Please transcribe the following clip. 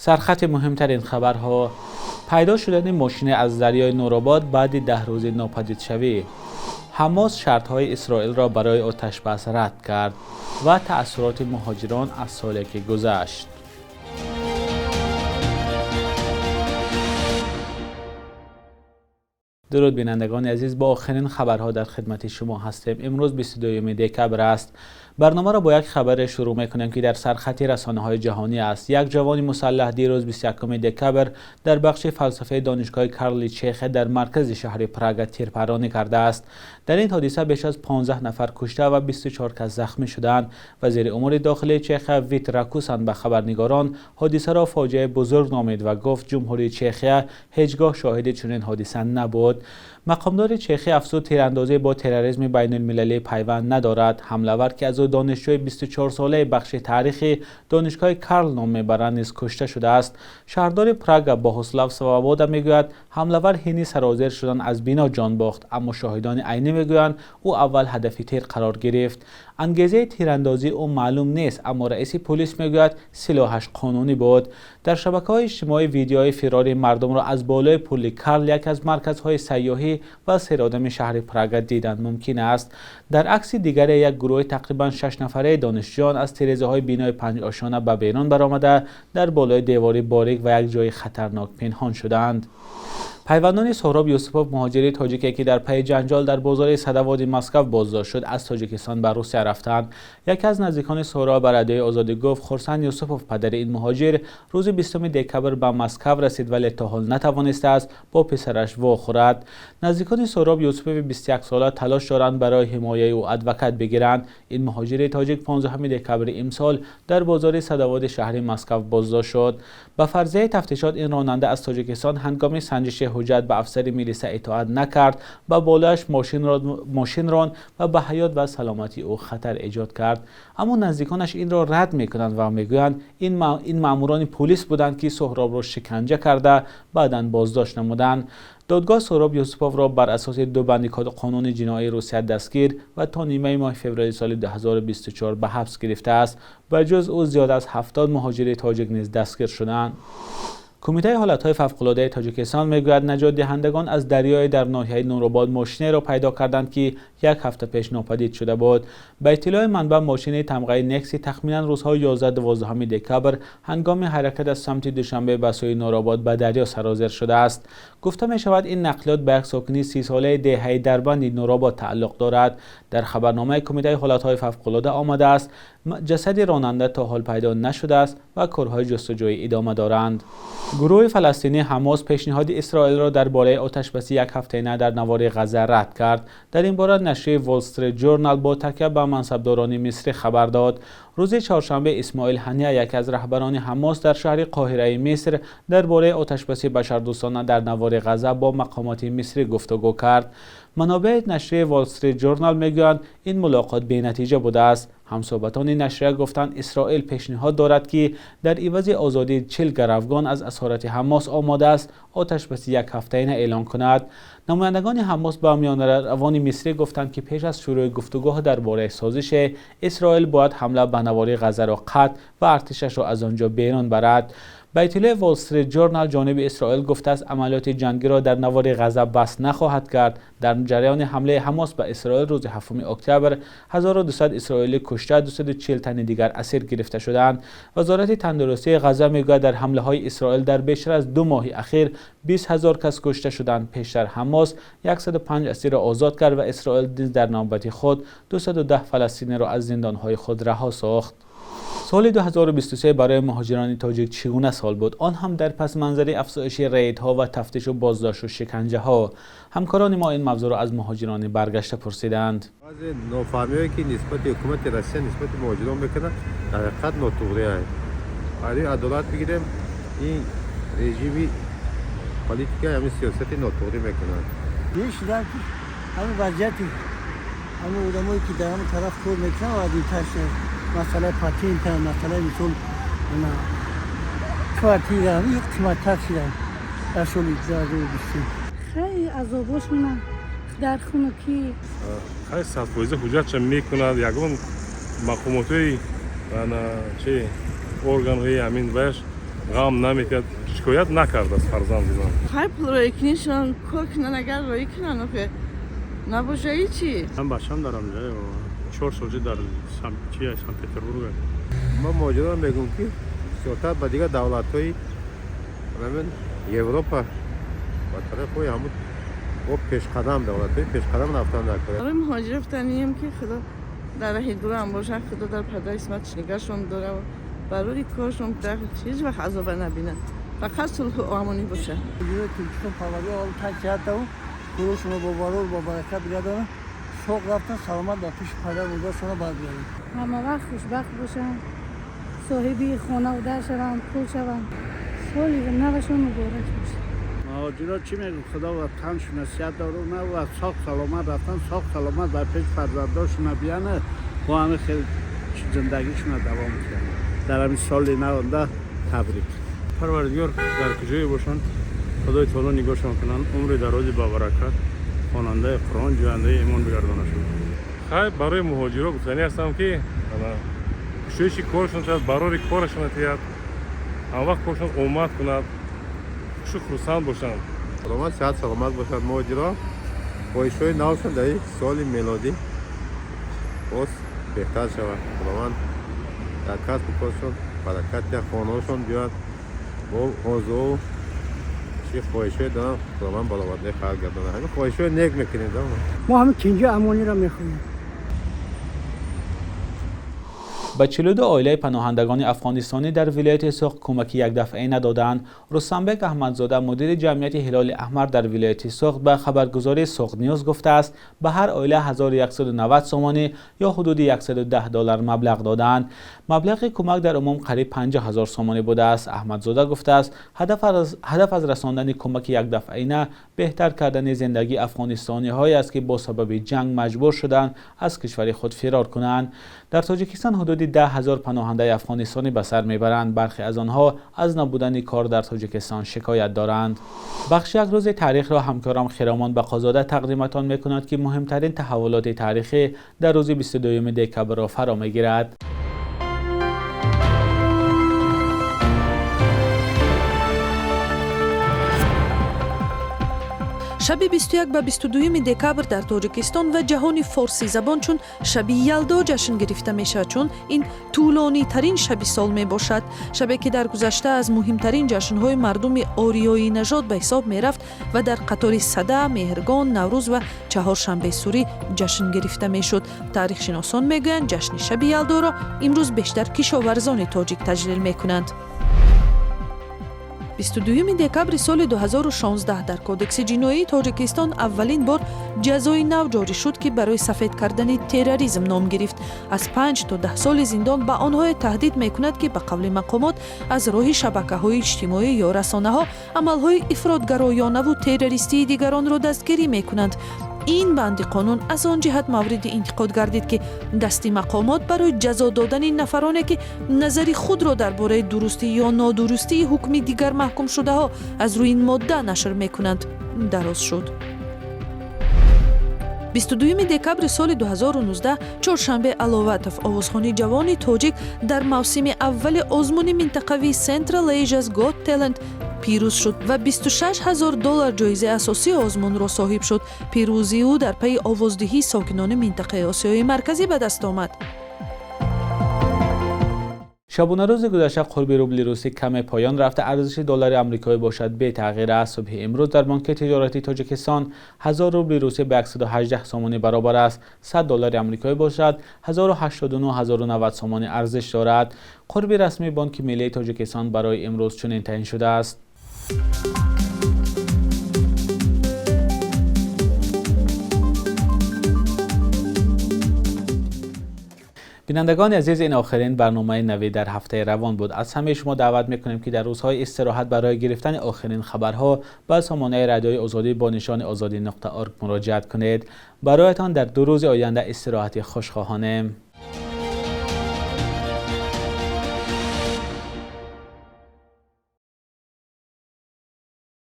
Сархати муҳимтарин хабарҳо: пайдо шудани мошине аз дарёи Нуробод баъди 10 рӯзи нопадидшавӣ. Ҳамос шартҳои Исроилро барои оташбас рад кард ва таассуроти муҳоҷирон аз соле ки гузашт. Дуруд бинандагони азиз, бо охирин хабарҳо дар хидмати шумо ҳастем. Имрӯз 22 декабр аст. Барномаро бо як хабар шурӯъ мекунем, ки дар сархати расонаҳои ҷаҳонӣ аст. Як ҷавони мусаллаҳ дирӯз 21 декабр дар бахши фалсафаи Донишгоҳи Карли Чехия дар маркази шаҳри Прага тирпаронӣ кардааст. Дар ин ҳодиса беш аз 15 нафар кушта ва 24 кас захмӣ шудаанд. Вазири умури дохилии Чехия Вит Ракусан ба хабарнигорон ҳодисаро фоҷиаи бузург номид ва гуфт Ҷумҳурии Чехия ҳеҷгоҳ шоҳиди чунин ҳодиса набуд. Мақомдори чехӣ афзуд тирандозӣ бо терроризми байналмилалӣ пайванд надорад. Ҳамлавар, ки аз ӯ донишҷӯи 24-солаи бахши таърихи Донишгоҳи Карл ном мебаранд, низ кушта шудааст. Шаҳрдори Прага Богуслав Свобода мегӯяд ҳамлавар ҳини сарозер шудан аз бино ҷон бохт, аммо шоҳидони айнӣ мегӯянд ӯ аввал ҳадафи тир қарор гирифт. Ангезаи тирандозии ӯ маълум нест, аммо раиси полис мегӯяд силоҳаш қонунӣ буд. Дар шабакаҳои иҷтимоӣ видеои фирори мардумро аз болои пули Карл, яке аз марказҳои сайёҳӣ ва серодами шаҳри Прага, дидан мумкин аст. Дар акси дигаре як гурӯҳи тақрибан 6 нафараи донишҷӯён аз тирезаҳои бинои панҷошона ба берун баромада дар болои девори борик ва як ҷои хатарнок пинҳон шудаанд. Пайвандони Соҳроб Юсупов, муҳоҷири тоҷике ки дар пайи ҷанҷол дар бозори Садоводи Москва боздошт шуд, аз Тоҷикистон ба Русия рафтанд. Яке аз наздикони Соҳроб ба Радиои Озодӣ гуфт Хурсанд Юсупов, падари ин муҳоҷир, рӯзи 20 декабр ба Москва расид, вале то ҳол натавонистааст бо писараш вохӯрад. Наздикони Соҳроб Юсупови 21-сола талош доранд барои ҳимояи ӯ адвокат бигиранд. Ин муҳоҷири тоҷик 15 декабри имсол дар бозори Садоводи шаҳри Москва боздошт шуд. Ба фарзияи тафтишот, ин ронанда аз Тоҷикистон ҳангоми санҷиши ҳуҷҷат ба афсари милиса итоат накард, ба болояш мошин ронд ва ба ҳаёт ва саломатии ӯ хатар эҷод кард. Аммо наздиконаш инро рад мекунанд ва мегӯянд ин маъмурони полис буданд, ки Соҳробро шиканҷа карда баъдан боздошт намуданд. Додгоҳ Соҳроб Юсуповро бар асоси ду банди қонуни ҷиноии Русия дастгир ва то нимаи моҳи феврали соли 2024 ба ҳабс гирифтааст. Ба ҷуз ӯ зиёд аз 70 муҳоҷири тоҷик низ дастгир шуданд. Кумитаи ҳолатҳои фавқулодаи Тоҷикистон мегӯяд наҷотдиҳандагон аз дарёи дар ноҳияи Нуробод мошинеро пайдо карданд, ки як ҳафта пеш нопадид шуда буд. Ба иттилои манбаъ, мошини тамғаи Некси тахминан рӯзҳои 11-12 декабр ҳангоми ҳаракат аз самти Душанбе ба сӯи Нуробод ба дарё сарозер шудааст. Гуфта мешавад ин нақлиёт ба як сокини 30-солаи деҳаи Дарбанди Нуробод тааллуқ дорад. Дар хабарномаи Кумитаи ҳолатҳои фавқулода омадааст ҷасади ронанда то ҳол пайдо нашудааст ва корҳои ҷустуҷӯӣ идома доранд. Гурӯҳи фаластинӣ Ҳамос пешниҳоди Исроилро дар бораи оташбаси як ҳафтаина дар навори Ғазза рад кард. Дар ин бора нашрияи Wall Street Journal бо такя ба мансабдорони мисрӣ хабар дод. Рӯзи чоршанбе Исмоил Ҳания, яке аз раҳбарони Ҳамос, дар шаҳри Қоҳираи Миср дар бораи оташбаси башардӯстона дар навори Ғазза бо мақомоти мисрӣ гуфтугӯ кард. Манобеи нашрияи Wall Street Journal мегӯянд ин мулоқот бенатиҷа будааст. Ҳамсӯҳбатони нашрия гуфтанд Исроил пешниҳод дорад, ки дар ивази озодии 40 гаравгон аз асорати Ҳамос омода аст оташбаси як ҳафтаина эълон кунад. Намояндагони Ҳамос ба миёнаравони мисрӣ гуфтанд, ки пеш аз шурӯи гуфтугӯ дар бораи созиш Исроил бояд ҳамла ба навори Ғаззаро қатъ ва артишашро аз он ҷо берун барад. Ба иттилои Wall Street Journal, ҷониби Исроил гуфтааст амалиёти ҷангиро дар навори Ғазза бас нахоҳад кард. Дар ҷараёни ҳамлаи Ҳамос ба Исроил рӯзи 7 октябр 1200 исроилӣ кушта, 240 тани дигар асир гирифта шуданд. Вазорати тандурустии Ғазза мегӯяд дар ҳамлаҳои Исроил дар бештар аз 2 моҳи ахир 20 000 кас кушта шуданд. Пештар Ҳамос 105 асирро озод кард ва Исроил низ дар навбати худ 210 фаластиниро аз зиндонҳои худ раҳо сохт. Соли 2023 барои муҳоҷирони тоҷик чӣ гуна сол буд? Он ҳам дар пасманзари афзоиши рейдҳо ва тафтишу боздошту шиканҷаҳо. Ҳамкорони мо ин мавзӯъро аз муҳоҷирони баргашта пурсиданд. Баъзе нофаҳмиҳое ки нисбати ҳукумати Россия нисбати муҳоҷирон мекунад, дар ҳақиқат нотуғрианд. Барои адолат бигирем, ин режими политика, ҳамин сиёсати нотуғрӣ мекунад. Мешудам ки ҳамин вазъияти ҳамин одамое ки дар ҳамин тараф кор мекунанд, вазъияташ масъалаи патента, масъалаи мисол квартира қиматтар шуда дар соли 2023. Хеле азобошона дар хунукӣ. Хай, 100% ҳуҷҷатша мекунад. Ягон мақомотҳои чи органҳои ҳамин ваяш. Ғам наметиҳад, шикоят накардааст фарзанди ман. Хай, пул роӣ кунишон, кор кунан, агар роӣ кунан, охе набоша ҳичи. Ман бачам дарам, 4 сол дар чи Санкт Петербург. Ман муҳоҷирон мегӯм, ки бисёртар ба дигар давлатҳои ҳамин Европа, ба тарафҳои ҳамун бо пешқадам, давлатҳои пешқадам рафтан даркор. Барои муҳоҷир рафтанием, ки Худо дар раҳи дурам бошад, Худо дар пардаи исматш нигаҳшон дора, барои коршон ҳеҷ вақт азоба набинанд, фақат сулҳу амонӣ бошад. Тоҷикистон Парвардигор тан сиҳат даву гурӯҳшонро бо барор, бо баракат бигардонад, соғ рафтан, саломат ба пеши падар модаршонро баргардонад. Ҳама вақт хушбахт бошанд, соҳиби хонаву дар шаванд, пул шаванд. Соли навашон муборак бошад. Муҳоҷиро чӣ мегӯм? Худо ватаншона сиҳат дорона ва соғ саломат рафтан, соғ саломат ба пеш фарзандошона биянад, бо ҳамин хел зиндагишона давом кунанд. Дар ҳамин соли навонда табрик. Парвардигор, дар куҷое бошанд, Худои таоло нигоҳшон кунанд, умри дарози бабаракат, хонандаи Қуръон, ҷӯяндаи имон бигардонашон. Хай, барои муҳоҷиро гуфтанӣ ҳастам, ки кушоиши корашон шавад, барори корашон тиҳад, ҳамвақт корашон омад кунад, хушу хурсанд бошанд. Саломат, сиҳат саломат бошад муҳоҷиро. Хоҳишҳои навшон дар ин соли мелодӣ боз беҳтар шавад. Худованд дар касбу коршон баракат диҳад, хонаҳошон биёяд, бо орзуҳу чи хоҳишҳое доранд, Худованд баровардаи хоҳад гардонад. Ҳамин хоҳишҳои нек мекунем. Мо ҳамин тинҷу амониро мехоҳем. Ба 42 оилаи паноҳандагони афғонистонӣ дар вилояти Суғд кӯмаки якдафъаӣ надодаанд. Рустамбек Аҳмадзода, мудири ҷамъияти Ҳилоли Аҳмар дар вилояти Суғд, ба хабаргузории Суғд Ньюз гуфтааст, ба ҳар оила 1190 сомонӣ ё ҳудуди 110 доллар маблағ додаанд. Маблағи кӯмак дар умум қариб 50 ҳазор сомонӣ будааст. Аҳмадзода гуфтааст, ҳадаф аз расондани кӯмаки якдафъаина беҳтар кардани зиндагии афғонистониҳое аст, ки бо сабаби ҷанг маҷбур шуданд аз кишвари худ фирор кунанд. Дар Тоҷикистон ҳудуди 10 000 паноҳандаи афғонистонӣ ба сар мебаранд. Бархе аз онҳо аз набудани кор дар Тоҷикистон шикоят доранд. Бахши як рӯзи таърихро ҳамкорам Хиромон Бақозода тақдиматон мекунад, ки муҳимтарин таҳаввулоти таърихӣ дар рӯзи 22 декабрро фаро мегирад. Шаби 21 ба 22 декабр дар Тоҷикистон ва ҷаҳони форсизабон чун шаби Ялдо ҷашн гирифта мешавад, чун ин тӯлонитарин шаби сол мебошад. Шабе ки дар гузашта аз муҳимтарин ҷашнҳои мардуми ориёӣ нажод ба ҳисоб мерафт ва дар қатори Сада, Меҳргон, Наврӯз ва Чаҳоршанбесурӣ ҷашн гирифта мешуд. Таърихшиносон мегӯянд, ҷашни шаби Ялдоро имрӯз бештар кишоварзони тоҷик таҷлил мекунанд. 22 декабри соли 2016 дар Кодекси ҷиноии Тоҷикистон аввалин бор ҷазои нав ҷорӣ шуд, ки барои сафед кардани терроризм ном гирифт. Аз 5 то 10 соли зиндон ба онҳое таҳдид мекунад, ки ба қавли мақомот аз роҳи шабакаҳои иҷтимоӣ ё расонаҳо амалҳои ифротгароёнаву террористии дигаронро дастгирӣ мекунанд. Ин банди қонун аз он ҷиҳат мавриди интиқод гардид, ки дасти мақомот барои ҷазо додани нафароне, ки назари худро дар бораи дурустӣ ё нодурустии ҳукми дигар маҳкумшудаҳо аз рӯи ин модда нашр мекунанд, дароз шуд. 22 декабри соли 2019 Чоршанбе Аловатов, овозхони ҷавони тоҷик, дар мавсими аввали озмуни минтақавии Central Asia's Got Talent пирӯз шуд ва 26 ҳазор доллар ҷоизаи асосии озмунро соҳиб шуд. Пирӯзии ӯ дар пайи овоздиҳии сокинони минтақаи Осиёи Марказӣ ба даст омад. Шабонарӯзи гузашта қурби рубли русӣ каме поён рафта, арзиши доллари амрикоӣ бошад, бетағйир аст. Субҳи имрӯз дар Бонки тиҷоратии Тоҷикистон 1000 рубли русӣ ба 118 сомонӣ баробар аст. 100 доллари амрикоӣ бошад, 1089-1090 сомонӣ арзиш дорад. Қурби расмии Бонки миллии Тоҷикистон барои имрӯз чунин таъин шудааст. Бинандагони азиз, ин охирин барномаи навӣ дар ҳафтаи равон буд. Аз ҳамаи шумо даъват мекунем, ки дар рӯзҳои истироҳат барои гирифтани охирин хабарҳо ба сомонаи Радиои Озодӣ бо нишони озодӣ.org муроҷиат кунед. Бароятон дар 2 рӯзи оянда истироҳати хуш хоҳонем.